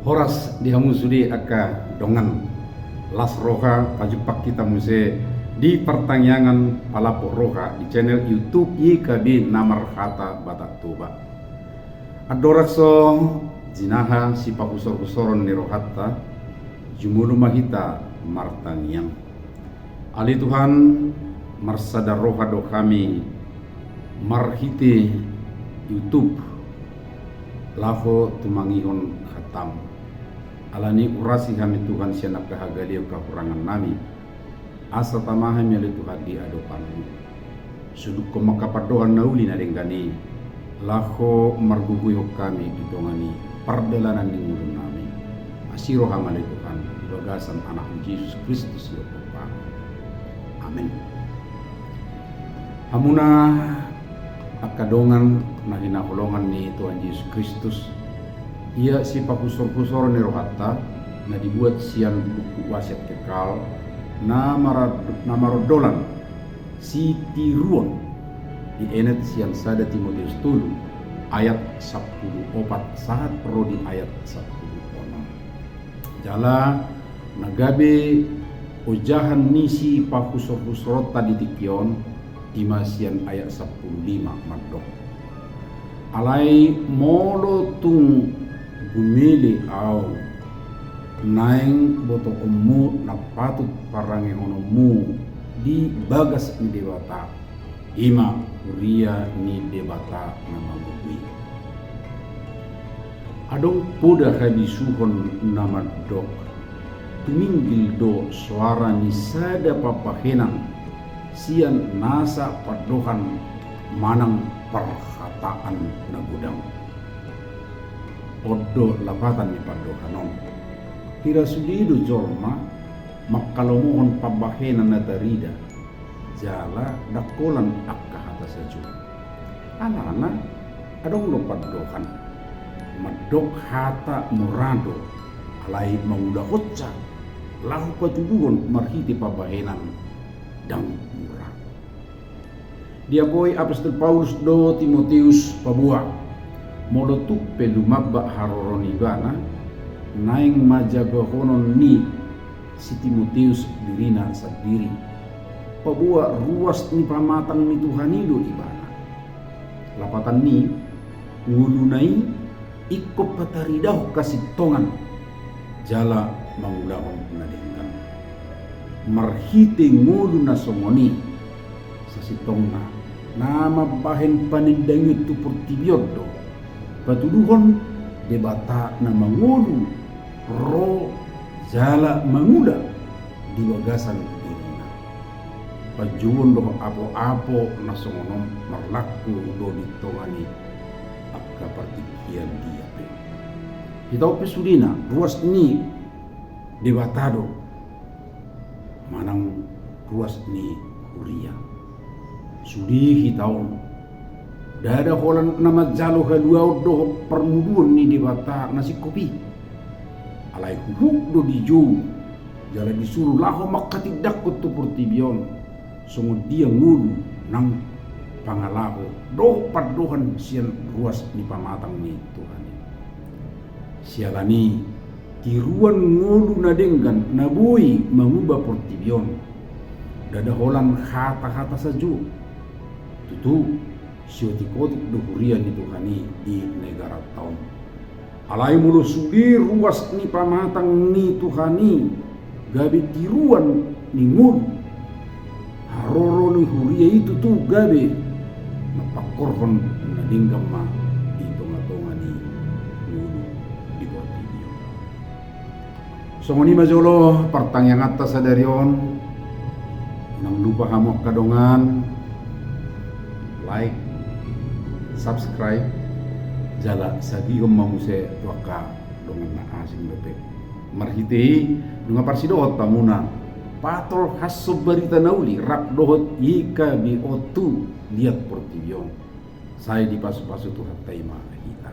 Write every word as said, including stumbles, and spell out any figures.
Horas di hamu sude angka dongan. Las roha pajumpang hita muse di partangiangan Palapo Roha di channel YouTube Y K B Na Marhata Batak Toba. Andorang so jinaha sipahusor-husoron ni rohanta, jumolo ma hita martangiang. Ale Tuhan, marsada roha do hami marhite YouTube laho tumangihon hataM. Alani urasi hami Tuhan sian angka hagaleon hahurangan nami, asa tama hami ale Tuhan di adopanMu. Sudukkon ma angka pandohan na uli na denggan i, laho margogoihon hami di tonga ni pardalanan ni ngolu nami. Asi rohaM ale Tuhan, di bagasan AnakMu Jesus Kristus i do Bapa. Amen. Hamuna angka dongan na hinaholongan ni Tuhan Jesus Kristus, ia sipahusor-husoron ni rohanta na dibuat sian buku Wasiat Kekal na marad-, na marondolan sitiruon, dienet sian sada Timoteus tolu ayat sampulu opat sahat ro di ayat sampulu onom. Jala na gabe ojahan ni sipahusor-husoronta di tingki on, i ma sian ayat sampulu lima mandok: Alai molo tung gumele ahu, naeng botoonmu na patut parangehononmu di bagas ni Debata, i ma huria ni Debata na magogo i. Adong poda habisuhon na mandok, tuminggil do soara ni sada pambahenan sian nasa pandohan manang parhataan na godang. On do lapatan ni pandohan on. Hira sude do jolma mangkalomohon pambahenan na tarida, jala ndang holan angka hata sajo. Alana adong do pandohan, mandok hata mura do, alai mangulahonsa laho patuduhon marhite pambahenan, ndang mura. Diapoi apostel Paulus do Timoteus paboa, molo tung pe lumamba haroro ni ibana, naeng ma jagahonon ni si Timoteus dirina sandiri, paboa ruas ni pamatang ni Tuhan i do ibana. Lapatan ni ngoluna i ingkon pataridahon hasintongan jala mangulahon na denggan. Marhite ngolu na songon i, sasintongna na mambahen panendangion tu portibi on do patuduhon Debata na mangolu ro jala mangula di bagasan dirina. Panjouon dohot apoapo na songon on marlaku do di tonga ni angka partingkian dia pe. Hita on pe sudena ruas ni Debata do manang ruas ni huria. Sude hita on, ndada holan na manjalo haluaon dohot parmuduon ni Debata na singkop i. Alai huhut do dijou jala disuru laho manghatindanghon tu portibi on songon dia ngolu nang pangalaho dohot pandohan sian ruas ni pamatang ni Tuhan i. Siala ni i, tiruan ngolu na denggan na boi manguba portibi on, ndada holan hata-hata sajo. Tutu, siotik-otik do huria ni Tuhan i di negaranta on. Alai molo sude ruas ni pamatang ni Tuhan i gabe tiruan ni ngolu, haroro ni huria i tutu gabe mampangkorhon na denggan ma di tonga-tonga ni ngolu di portibi on. Songon i ma jolo partangianganta sadari on. Unang lupa hamu angka dongan, like, subscribe, jala sagihon ma muse tu angka dongan na asing dope. Marhite i nunga parsidohot hamuna patolhashon barita na uli rap dohot Y K B on tu liat portibi on. Sai dipasu-pasu Tuhanta i ma hita.